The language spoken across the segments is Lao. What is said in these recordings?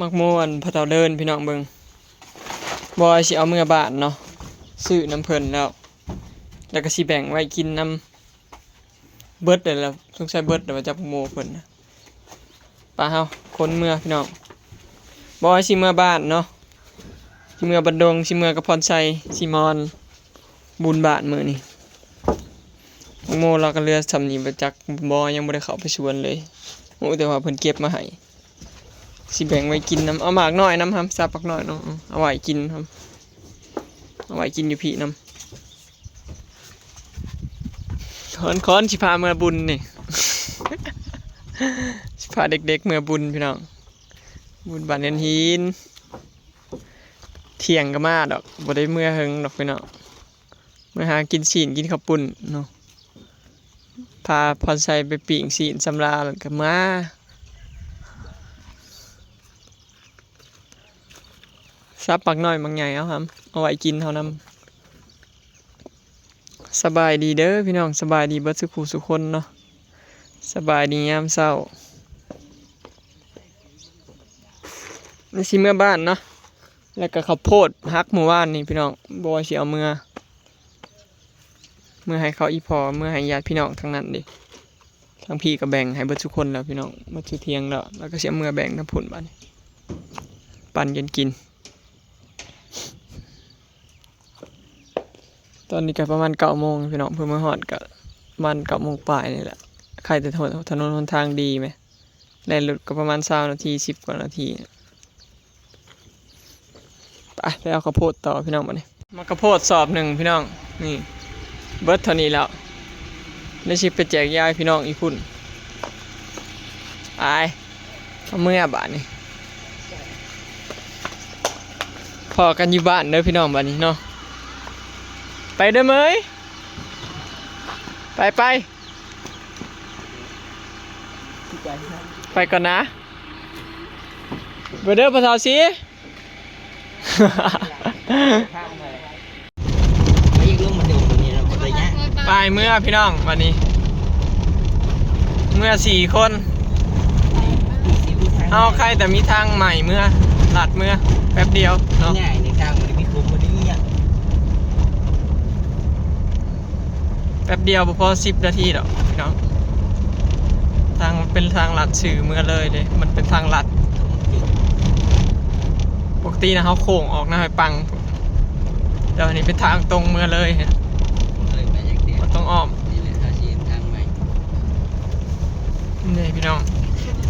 ໝາກໂມອັນພໍ່ເຖົ້າເດີນ ພີ່ນ້ອງເບິ່ງ. ບໍ່ວ່າຊິເອົາເມືອບ້ານເນາະ ຊື້ນຳເພິ່ນແລ້ວ ແລ້ວກໍຊິແບ່ງໄວ້ກິນນຳ ເບິດແລ້ວ ສົງໄສເບິດແລ້ວວ່າຈັກໝາກໂມເພິ່ນນະ. ປະ ເຮົາຂົນເມືອພີ່ນ້ອງ. ບໍ່ວ່າຊິເມືອບ້ານເນາະ ຊິເມືອບັນດົງ ຊິເມືອກັບພອນໄຊ ຊິມາບຸນບ້ານມື້ນີ້. ໝາກໂມລາວກໍເຫຼືອສ່ຳນີ້ ບໍ່ຈັກບໍ່ ຍັງບໍ່ໄດ້ເຂົ້າໄປສວນເລີຍ ຮູ້ແຕ່ວ່າເພິ່ນເກັບມາໃຫ້. ຊິແບ່ງໄວ້ກິນນຳ ເອົາໝາກນ້ອຍນຳ ຫຳ ສັບໝາກນ້ອຍເນາະ ເອົາໄວ້ກິນຫຳ ເອົາໄວ້ກິນຢູ່ພີ້ນຳ. ຄອນ ຄອນ ຊິພາເມືອບຸນນີ້ ຊິພາເດັກໆເມືອບຸນພີ່ນ້ອງ ບຸນບ້ານເຮືອນຫີນ. ທ່ຽງກໍມາດອກ ບໍ່ໄດ້ເມືອເຫິງດອກພີ່ນ້ອງ ເມືອຫາກິນຊີ້ນກິນເຂົ້າປຸ້ນເນາະ ພາພອນໄຊໄປປີ້ງຊີ້ນສຳລາ ແລ້ວກໍມາ. ສັບໝາກນ້ອຍໝາກໃຫຍ່ເອົາຫຳ ເອົາໄວ້ກິນເຮົານຳ. ສະບາຍດີເດີພີ່ນ້ອງ ສະບາຍດີເບິດສູ່ຜູ້ສູ່ຄົນເນາະ ສະບາຍດີຍາມເຊົ້າ. ຊິເມືອບ້ານເນາະ ແລ້ວກໍເຂົ້າໂພດຫັກມື້ວານນີ້ພີ່ນ້ອງ ບໍ່ວ່າຊິເອົາເມືອ ເມືອໃຫ້ເຂົາອີ່ພໍ່ ເມືອໃຫ້ຍາດພີ່ນ້ອງທັງນັ້ນເດ້. ທາງພີ້ກໍແບ່ງໃຫ້ເບິດສູ່ຄົນແລ້ວພີ່ນ້ອງ ເບິດສູ່ທ່ຽງແລ້ວ ແລ້ວກໍຊິເອົາເມືອແບ່ງທາງພຸ້ນບາດນີ້ ປັນກັນກິນ. ຕອນນີ້ກໍປະມານເກົ້າໂມງພີ່ນ້ອງ ເພື່ອມາຮອດກໍປະມານເກົ້າໂມງປາຍນີ້ແຫຼະ ໄຄແຕ່ຖະໜົນຫົນທາງດີແມ ແລ່ນລົດກໍປະມານຊາວນາທີ ສິບກວ່ານາທີ. ໄປ ໄປເອົາເຂົ້າໂພດຕໍ່ພີ່ນ້ອງບາດນີ້. ໝາກເຂົ້າໂພດສອບໜຶ່ງພີ່ນ້ອງ ນີ້ ເບິດເທົ່ານີ້ແລ້ວ ແລ້ວຊິໄປແຈກຢາຍພີ່ນ້ອງອີກພຸ້ນ. ໄປ ເອົາເມືອບາດນີ້ ພໍ້ກັນຢູ່ບ້ານເດີພີ່ນ້ອງບາດນີ້ເນາະ. ໄປເດີເມີຍ ໄປ ໄປ. ໄປກ່ອນນະ ໄປເດີພໍ່ເຖົ້າສີ. ໄປເມືອພີ່ນ້ອງ ບາດນີ້ເມືອສີ່ຄົນ ເຮົາໄຄແຕ່ມີທາງໃໝ່ເມືອ ລັດເມືອແປັບດຽວເນາະ ງ່າຍໃນທາງບໍ່ໄດ້ມີຄົນບໍ່ໄດ້ມີຫຍັງ. ແປັບດຽວບໍ່ພໍສິບນາທີດອກພີ່ນ້ອງ. ທາງມັນເປັນທາງລັດຊື່ເມືອເລີຍເດ້ ມັນເປັນທາງລັດ. ປົກກະຕິນະ ເຮົາໂຄ້ງອອກນະ ໃຫ້ປັງ ແຕ່ວ່ານີ້ເປັນທາງຕົງເມືອເລີຍ ບໍ່ຕ້ອງອ້ອມ. ນີ້ພີ່ນ້ອງ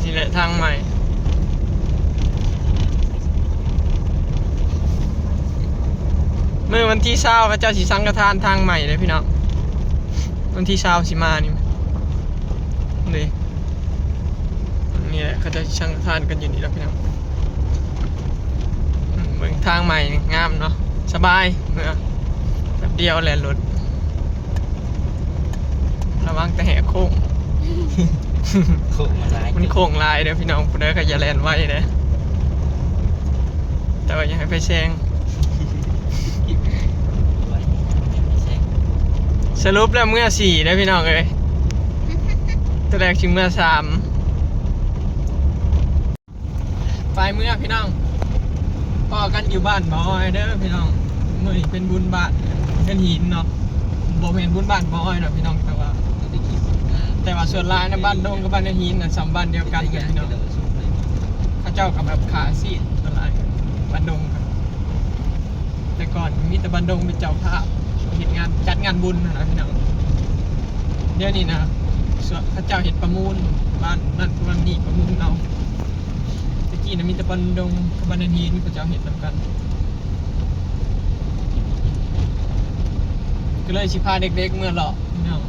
ນີ້ແຫຼະທາງໃໝ່. ມື້ວັນທີຊາວ ເຂົາເຈົ້າຊິສັງກະທານທາງໃໝ່ເດ້ພີ່ນ້ອງ. ວັນທີຊາວຊິມານີ້ເດ້ ນີ້ແຫຼະ ເຂົາເຈົ້າຊິສັງກະທານກັນຢູ່ນີ້ແຫຼະພີ່ນ້ອງ. ເບິ່ງທາງໃໝ່ງາມເນາະ ສະບາຍ ເມືອແປັບດຽວແລ່ນລົດ. ລະວັງແຕ່ແຫກໂຄ້ງ ໂຄ້ງມັນຫຼາຍ ມັນໂຄ້ງຫຼາຍເດີພີ່ນ້ອງ ຜູ້ໃດກໍຢ່າແລ່ນໄວເດີ ແຕ່ວ່າຢ່າໃຫ້ໄຟແຊງ. ສະຫຼຸບແລ້ວເມືອສີ່ເດີພີ່ນ້ອງເອີຍ ແຕ່ແລກຊິເມືອສາມ. ໄປເມືອພີ່ນ້ອງ ພໍ້ກັນຢູ່ບ້ານບ່າວອ້ອຍເດີພີ່ນ້ອງ. ມື້ນີ້ເປັນບຸນບ້ານເຮືອນຫີນເນາະ ບໍ່ແມ່ນບຸນບ້ານບ່າວອ້ອຍດອກພີ່ນ້ອງ ແຕ່ວ່າ ແຕ່ວ່າສ່ວນຫຼາຍນະ ບ້ານດົງກັບບ້ານເຮືອນຫີນນະ ສ່ຳບ້ານດຽວກັນເລີຍພີ່ນ້ອງ. ເຂົາເຈົ້າກໍແບບຂາຍຊີ້ນສ່ວນຫຼາຍ ບ້ານດົງ ແຕ່ກ່ອນມີແຕ່ບ້ານດົງເປັນເຈົ້າພາບເຮັດງານ ຈັດງານບຸນຫັ້ນນະພີ່ນ້ອງ. ດຽວນີ້ນະ ເຂົາເຈົ້າເຮັດປະມູນ ບ້ານນັ້ນບ້ານນີ້ປະມູນເອົາ. ແຕ່ກີ້ນະມີແຕ່ບ້ານດົງກັບບ້ານຫີນເຂົາເຈົ້າເຮັດນຳກັນ ກໍເລີຍຊິພາເດັກໆເມືອເລາະພີ່ນ້ອງ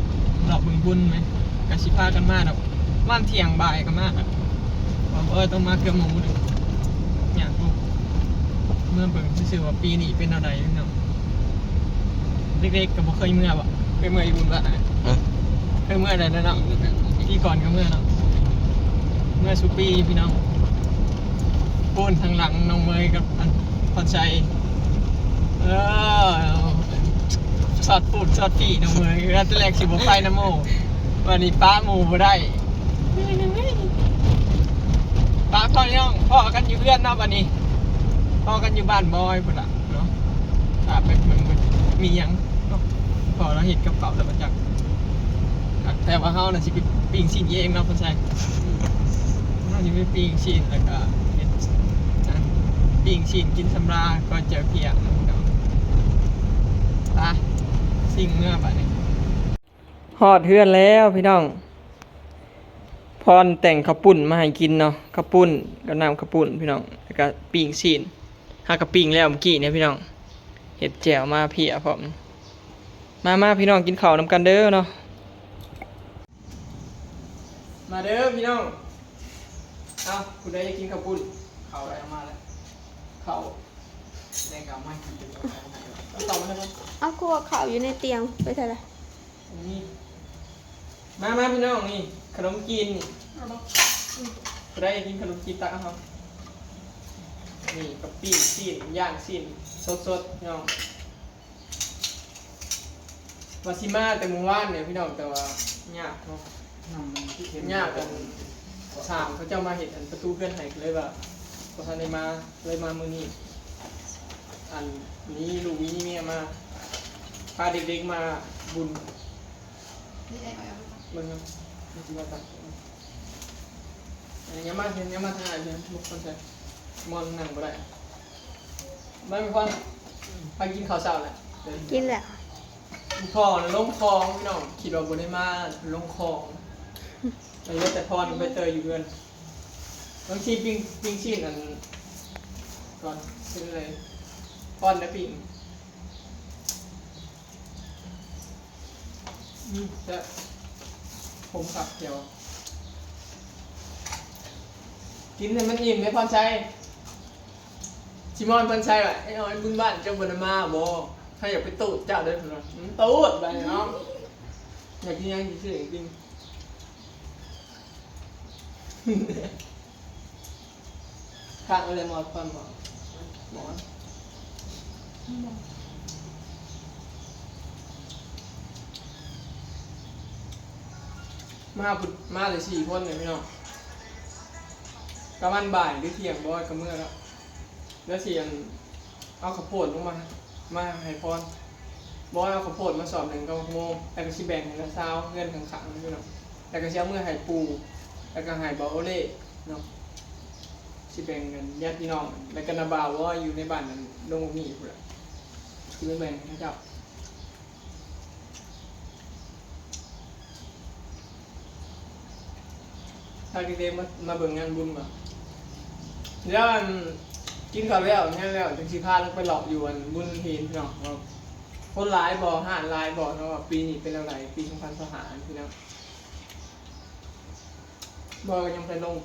ເລາະເບິ່ງບຸນແມ ກໍຊິພາກັນມາດອກ ປະມານທ່ຽງບ່າຍກໍມາດອກ. ວ່າ ເອີ ຕ້ອງມາເກືອບໝູ່ເດີ ຢາກຮູ້ ເມືອເບິ່ງຊື່ໆວ່າປີນີ້ເປັນແນວໃດພີ່ນ້ອງ. ເດັກໆກໍບໍ່ເຄີຍເມືອບໍ່? ເຄີຍເມືອຢູ່ບຸນບ້ານ? ເອີ ເຄີຍເມືອແລ້ວເນາະ ປີກ່ອນກໍເມືອເນາະ ເມືອສູ່ປີພີ່ນ້ອງ. ພຸ້ນທາງຫຼັງນ້ອງເມຍກັບອັນພອນໄຊ ເອີ ຊອດປູດຊອດປີ້ນ້ອງເມຍ ແຕ່ແລກຊິບໍ່ໄປນຳໝູ່ ບາດນີ້ປະໝູ່ບໍ່ໄດ້. ປະ ພໍ່ນ້ອງ ພໍ້ກັນຢູ່ເຮືອນເນາະ ບັດນີ້ ພໍ້ກັນຢູ່ບ້ານບອຍພຸ້ນລະເນາະ. ຖ້າໄປເບິ່ງ ມີຫຍັງເນາະ ພໍ້ລາວເຮັດກັບເຂົ້າແລ້ວບໍ່ຈັກ. ແຕ່ວ່າເຮົານະຊິໄປປີ້ງຊີ້ນເອງເນາະ ພໍ່ໃສ່. ເຮົາຊິໄປປີ້ງຊີ້ນ ແລ້ວກໍເຮັດ ປີ້ງຊີ້ນກິນສຳລາ ກ່ອນຈະພຽກເນາະ. ໄປ ຊິງເມືອບາດນີ້. ຮອດເຮືອນແລ້ວພີ່ນ້ອງ. ພອນແຕ່ງເຂົ້າປຸ້ນມາໃຫ້ກິນເນາະ, ເຂົ້າປຸ້ນກັບນ້ຳເຂົ້າປຸ້ນພີ່ນ້ອງ, ແລ້ວກະປີ້ງຊີ້ນ. ຫາກະປີ້ງແລ້ວມື້ກີ້ນີ້ພີ່ນ້ອງ, ເຮັດແຈ່ວມາເພຍພ້ອມ. ມາໆ ພີ່ນ້ອງ ກິນເຂົ້ານຳກັນເດີເນາະ. ມາເດີພີ່ນ້ອງ. ເອົ້າ ຜູ້ໃດຢາກກິນເຂົ້າປຸ້ນ? ເຂົ້າໄດ້ເອົາມາແລ້ວ. ເຂົ້າ ແລ້ວກໍເອົາມາໃຫ້. ເອົາເຂົ້າມາແລ້ວບໍ່? ເອົາ ຄືວ່າເຂົ້າຢູ່ໃນຕຽງ ໄປໃສລະ? ນີ້ ມາ ມາ ພີ່ນ້ອງ ນີ້ ຂະໜົມຈີນນີ້. ຜູ້ໃດກິນຂະໜົມຈີນ ຕັກເອົາ. ນີ້ ກະປີ້ງຊີ້ນ ຍ່າງຊີ້ນສົດໆ ພີ່ນ້ອງ. ວ່າຊິມາແຕ່ມື້ວານນີ້ພີ່ນ້ອງ ແຕ່ວ່າຍາກເນາະ, ຍາກ ອັນ ຊ່າງເຂົາເຈົ້າມາເຮັດ ອັນ ປະຕູເຮືອນໃຫ້ ກໍເລີຍວ່າບໍ່ທັນໄດ້ມາ, ເລີຍມາມື້ນີ້. ອັນນີ້ລູກມີເມຍມາ ພາເດັກໆມາບຸນ. ເບິ່ງນຳ ມັນຊິມາຕັກ. ອັນນີ້ ຢ່າມາ ຢ່າມາທາງອ້າຍເພິ່ນ ບໍ່ຄວນໃສ່ ໝອນນັ່ງບໍ່ໄດ້. ມາ ມີຄວາມ ພາກິນເຂົ້າເຊົ້າແລ້ວ. ກິນແລ້ວ. ພໍ່ນະລົງຄອງພີ່ນ້ອງ, ຄິດວ່າບໍ່ໄດ້ມາ ລົງຄອງ. ເຫຼືອແຕ່ພອນກັບໃບເຕີຍຢູ່ເຮືອນ. ບາງທີປີ້ງ ປີ້ງຊີ້ນ ອັນ ກ່ອນ ເປັນໄດ ພອນໄດ້ປີ້ງ. ອືມ ແຊບ ຂົມຄັກແຈ່ວ. ກິນໃຫ້ມັນອີ່ມເດີພອນໄຊ. ຊິມອນເພິ່ນໃສ່ວ່າ ໄອ້ອອຍ ບຸນບ້ານເຈົ້າບໍ່ໄດ້ມາບໍ່? ຂ້າຢາກໄປຕູດເຈົ້າເດີ. ເພິ່ນວ່າ ອືມ ຕູດບາດນີ້ເນາະ. ຢາກກິນຫຍັງຊິຊື້ໃຫ້ກິນ. ຂ້າງເອົາເລີຍ ມອດຄວັນບໍ່? ບໍ່. ມາພຸ້ນ ມາແຕ່ສີ່ຄົນນີ້ພີ່ນ້ອງ. ປະມານບ່າຍຫຼືທ່ຽງບໍ່ ກໍເມືອແລ້ວ. ແລ້ວຊິ ອັນ ເອົາເຂົ້າໂພດລົງມາ ມາໃຫ້ພອນ. ບໍ່ ເອົາເຂົ້າໂພດມາສອບໜຶ່ງກັບໝາກໂມ, ແລ້ວກໍຊິແບ່ງໃຫ້ນ້າສາວເຮືອນຂ້າງໆ ພີ່ນ້ອງ. ແລ້ວກໍຊິເອົາເມືອໃຫ້ປູ່ ແລ້ວກໍໃຫ້ບ່າວໂອເລເນາະ. ຊິແບ່ງກັນຍາດພີ່ນ້ອງ ແລ້ວກໍນ້າບ່າວ ວ່າຢູ່ໃນບ້ານນັ້ນ ດົງໝາກມີ້ພຸ້ນລະ. ຊິໄປແບ່ງໃຫ້ເຂົາເຈົ້າ. ພາເດັກໆມາ ມາເບິ່ງງານບຸນວ່າ. ແລ້ວ ອັນ ກິນເຂົ້າແລ້ວ ຫຍັງແລ້ວ ຈັ່ງຊິພາລົງໄປເລາະຢູ່ ອັນ ບຸນຫີນພີ່ນ້ອງ. ຄົນຫຼາຍບໍ່ ຮ້ານຫຼາຍບໍ່ ເນາະ ວ່າປີນີ້ເປັນແນວໃດ ປີສອງພັນຊາວຫ້າ ພີ່ນ້ອງ. ບໍ່ ກໍຍັງໄປລົງ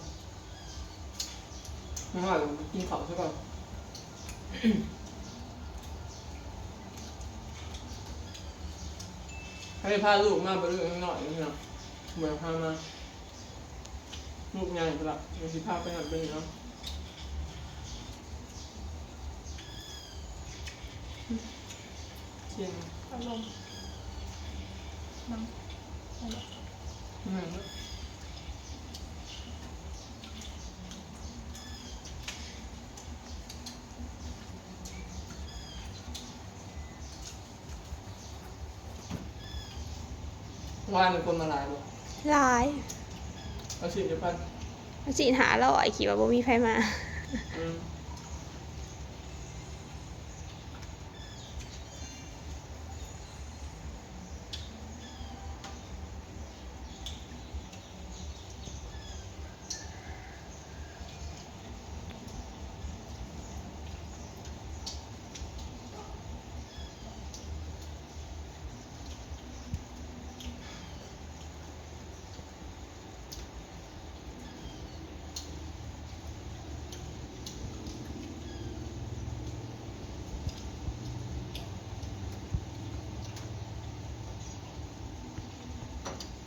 ມາຮອດ ກິນເຂົ້າຊະກ່ອນ. ໃຫ້ພາລູກມາ ບໍ່ ລູກຍັງນ້ອຍຢູ່ເນາະ ບໍ່ໄດ້ພາມາ. ລູກໃຫຍ່ພຸ້ນລະ ຍັງຊິພາໄປຫັ້ນໄປນີ້ເນາະ. ກິນ ອາລົມ ນຳ ນັ້ນແຫຼະ. ວານນີ້ຄົນມາຫຼາຍບໍ່? ຫຼາຍ. ເອົາຊີ້ນຈັກພັນ? ເອົາຊີ້ນຫ້າຮ້ອຍ ຄິດວ່າບໍ່ມີໃຜມາ. ອືມ.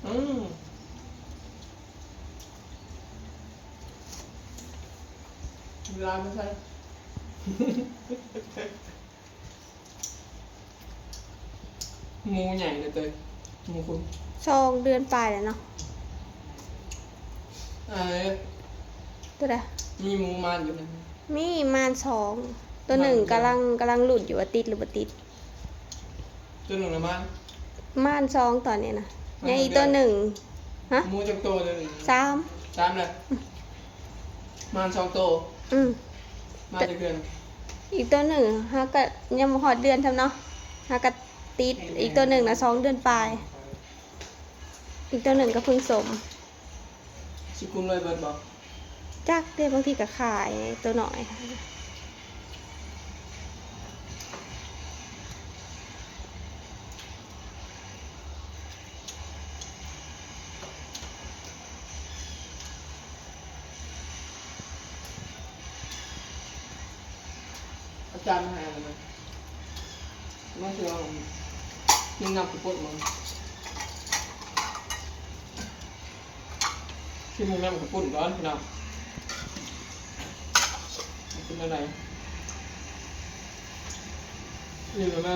ອືມ ເວລາບໍ່ໃສ່. ໝູໃຫຍ່ເລີຍເຕີຍ ໝູຄຸນ ສອງເດືອນປາຍແລ້ວເນາະ. ເອີ ຕົວໃດ? ມີໝູມານຢູ່ນະ. ມີມານສອງ ຕົວໜຶ່ງ ມານ ກຳລັງ ກຳລັງລຸ້ນຢູ່ວ່າຕິດຫຼືບໍ່ຕິດ. ຕົວໜຶ່ງນະມານ ມານສອງຕອນນີ້ນະ. ຍັງອີກຕົວໜຶ່ງ. ຮະ? ໝູຈັກໂຕຕົວນີ້? ສາມ ສາມແລ້ວ. ມານສອງໂຕ. ອືມ. ມານຈັກເດືອນ? ອີກຕົວໜຶ່ງຫາກະຍັງບໍ່ຮອດເດືອນຊ້ຳເນາະ ຫາກະຕິດ. ອີກຕົວໜຶ່ງນະສອງເດືອນປາຍ. ອີກຕົວໜຶ່ງກໍເພິ່ງສົມ. ຊິກຸ້ມເລີຍເບິດບໍ່? ຈັກເດ້ ບາງທີກໍຂາຍຕົວນ້ອຍ. ເອົາຈານມາໃຫ້ອັນນັ້ນ. ມາຊິລອງກິນນ້ຳເຂົ້າປຸ້ນເບິ່ງ. ຊິມາກິນນ້ຳເຂົ້າປຸ້ນກ່ອນພີ່ນ້ອງ. ເປັນແນວໃດ? ອີ່ມແລ້ວແມ່?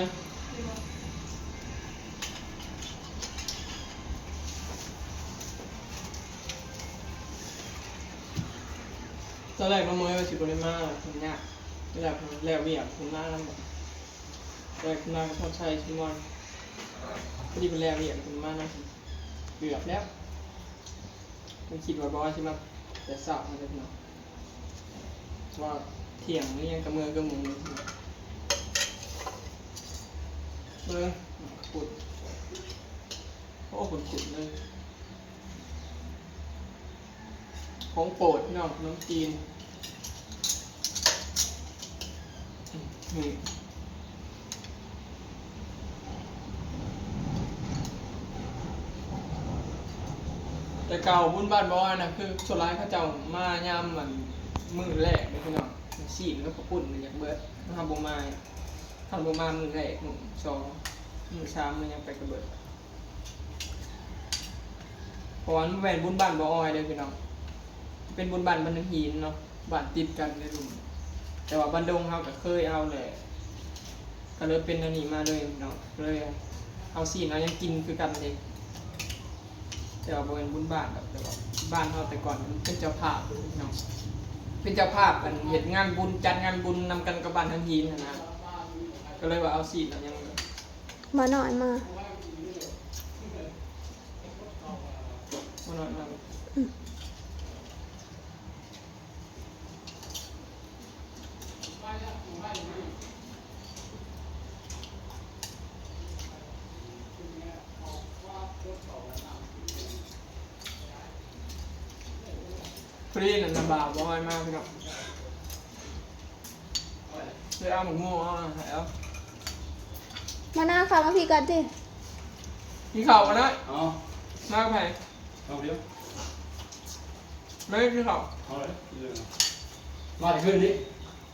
ຕອນແລກນ້ອງເມຍວ່າຊິບໍ່ໄດ້ມາ ມັນຍາກ. ແລ້ວ ແລ້ວວຽກເພິ່ນມານຳ. ແລ້ວເພິ່ນມາກັບພອນໄຊ ຊຸມມອນ ພໍດີເພິ່ນແລ້ວວຽກເພິ່ນມານຳ. ເກືອບແລ້ວ. ເພິ່ນຄິດວ່າບໍ່ວ່າຊິມາແຕ່ເຊົ້າຫັ້ນເດ້ພີ່ນ້ອງ ວ່າທ່ຽງນີ້ຍັງກະເມືອກະມຸງຢູ່. ເບິ່ງ ໝາກຂະປຸ້ນ. ໂອ້ ຂຸ້ນໆ ເລີຍ. ຂອງໂປດພີ່ນ້ອງ ຂະໜົມຈີນ. ນີ້ ແຕ່ເກົ່າບຸນບ້ານບໍ່ອອຍນະ ຄືສ່ວນຫຼາຍເຂົາເຈົ້າມາຍາມ ອັນ ມື້ແລກເດ້ພີ່ນ້ອງ. ຊີ້ນກັບເຂົ້າປຸ້ນມັນຢາກເບິດ ເຮົາບໍ່ມາ ເຮົາບໍ່ມາມື້ແລກ ມື້ສອງ ມື້ສາມ ມື້ຫຍັງໄປກະເບິດ. ເພາະວ່າມັນບໍ່ແມ່ນບຸນບ້ານບໍ່ອອຍເດ້ພີ່ນ້ອງ ເປັນບຸນບ້ານບ້ານໜອງຫີນເນາະ ບ້ານຕິດກັນເດ້ລຸ້ນ. ແຕ່ວ່າບ້ານດົງເຮົາກະເຄີຍເອົາແຫຼະ ກະເລີຍເປັນອັນນີ້ມາເລີຍເນາະ ເລີຍເອົາຊີ້ນເອົາຫຍັງກິນຄືກັນເດ້. ແຕ່ວ່າບໍ່ແມ່ນບຸນບ້ານດອກ ແຕ່ວ່າບ້ານເຮົາແຕ່ກ່ອນມັນເປັນເຈົ້າພາບເດ້ພີ່ນ້ອງ ເປັນເຈົ້າພາບ ອັນ ເຮັດງານບຸນ ຈັດງານບຸນນຳກັນກັບບ້ານໜອງຫີນຫັ້ນນະ ກະເລີຍວ່າເອົາຊີ້ນເອົາຫຍັງ. ໝໍນ້ອຍມາ ໝໍນ້ອຍມາ. ອືມ. ພຣີນັ້ນນະ ບ່າວບອຍມາພີ່ນ້ອງ. ໄປເອົາໝາກມ່ວງເອົາໃຫ້ເອົາ. ມານາ ເຂົ້າມາພີ້ກ່ອນຕິ ກິນເຂົ້າກັນນະ. ເອົາ ມາກັບໃຜ? ເອົາດຽວ ມາກິນເຂົ້າ. ເອົາເລີຍ ມາແຕ່ຄືນນີ້.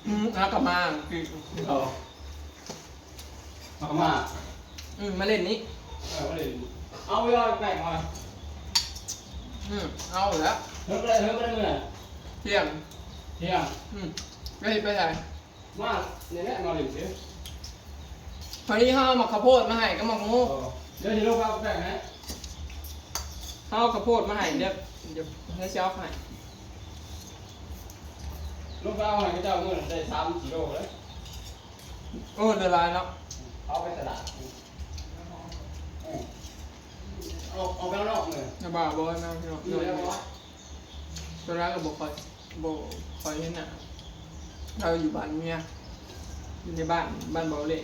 ອືມ ຫາກັບມາກິນເຂົ້າ. ມາ ມາ ອືມ ມາຫຼິ້ນນີ້. ເອີ ມາຫຼິ້ນ ເອົາເວລາແປກມາ. ອືມ ເອົາແລ້ວ ເຮີ້ຍ ເຮີ້ຍ ເມື່ອທ່ຽງ ທ່ຽງ. ອືມ ໄປ ໄປໃສ? ມານີ້ແຫຼະ ມາຫຼິ້ນຊື່. ພໍດີເຮົາເອົາໝາກເຂົ້າໂພດມາໃຫ້ກັບໝາກໂມ. ເອີ ດຽວຊິລົງໄປເອົາແປກໃຫ້. ເຮົາເອົາເຂົ້າໂພດມາໃຫ້ ດຽວ ດຽວເຮົາຊິເອົາໃຫ້. ລົງໄປເອົາໃຫ້ເຂົາເຈົ້າມື້ນັ້ນໄດ້ສາມກິໂລເລີຍ. ໂອ້ ເຫຼືອຫຼາຍເນາະ. ເອົາໄປຕະຫຼາດ. ອືມ ເອົາ ເອົາໄປເອົານອກເລີຍ. ນະ ບ່າວບອຍມາພີ່ນ້ອງ. ຢູ່ແລ້ວບໍ່? ສ່ວນຫຼາຍກໍບໍ່ຄ່ອຍ ບໍ່ຄ່ອຍເຫັນໜ້າ. ລາວຢູ່ບ້ານເມຍ ຢູ່ໃນບ້ານ ບ້ານເບົາເລ.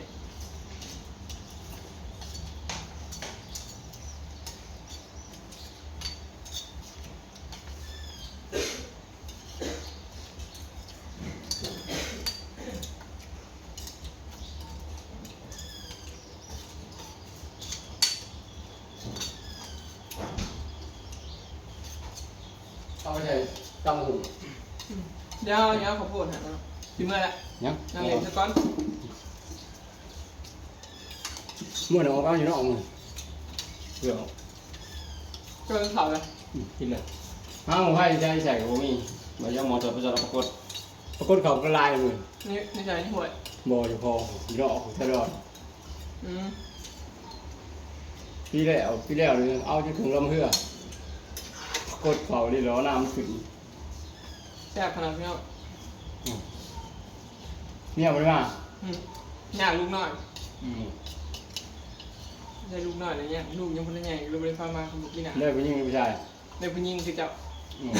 ເອົາໄປໃສ່ຕຳບັກຫຸ່ງ. ອືມ ດຽວ ດຽວເອົາເຂົ້າໂພດໃຫ້ເນາະ. ຊິເມືອແລ້ວ. ຍັງ ນັ່ງຫຼິ້ນຊະກ່ອນ. ມື້ນີ້ອອກເອົາຢູ່ນອກມື້. ດຽວ ເຈົ້າກິນເຂົ້າແລ້ວ? ອືມ ກິນແລ້ວ. ຫາໝາກໄຟໃສ່ ໃສ່ກໍບໍ່ມີ. ບໍ່ຢາກໝໍ ຈອດ ໄປຈອດປາກົດ ປາກົດເຂົ້າກໍຫຼາຍມື້. ນີ້ ນີ້ໃສ່ ນີ້ຫ້ວຍ? ບໍ່ ຢູ່ພໍ ຢູ່ນອກ ແຖວດອນ. ອືມ ປີແລ້ວ ປີແລ້ວນີ້ເອົາຈົນເຖິງລຳເຮືອ ປາກົດເຂົ້ານີ້ ລໍນ້ຳຂຶ້ນ. ແຊບຂະໜາດພີ່ນ້ອງ. ອືມ ເມຍບໍ່ໄດ້ມາ? ອືມ ຍາກລູກນ້ອຍ. ອືມ ໄດ້ລູກນ້ອຍແລ້ວ ຍາກ ລູກຍັງບໍ່ທັນໃຫຍ່ ກໍເລີຍບໍ່ໄດ້ພາມາ. ຄັນບໍ່ກິນນະ ໄດ້ຜູ້ຍິງຫຼືຜູ້ຊາຍ? ໄດ້ຜູ້ຍິງຄືເຈົ້າ. ອືມ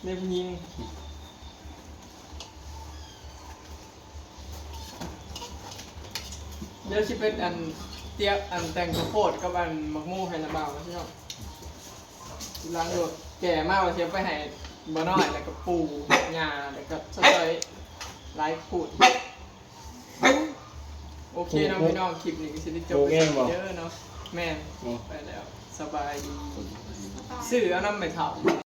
ໄດ້ຜູ້ຍິງ. ດຽວຊິເປັນອັນຕຽກ ອັນແຕ່ງເຂົ້າໂພດກັບອັນໝາກໂມໃຫ້ນ້າບ່າວນະພີ່ນ້ອງ. ຫຼັງລົດແກ່ມາວ່າຊິເອົາໄປໃຫ້ບ່າວນ້ອຍ ແລ້ວກໍປູ່ຍ່າ ແລ້ວກໍສະຈອຍຫຼາຍຂູດ. ໂອເຄເນາະພີ່ນ້ອງ ຄລິບນີ້ກໍຊິໄດ້ຈົບໄປສ່ຳນີ້ເດີເນາະ. ແມ່ນ ໄປແລ້ວ ສະບາຍດີ. ຊື້ເອົານຳແມ່ເຖົ້າ.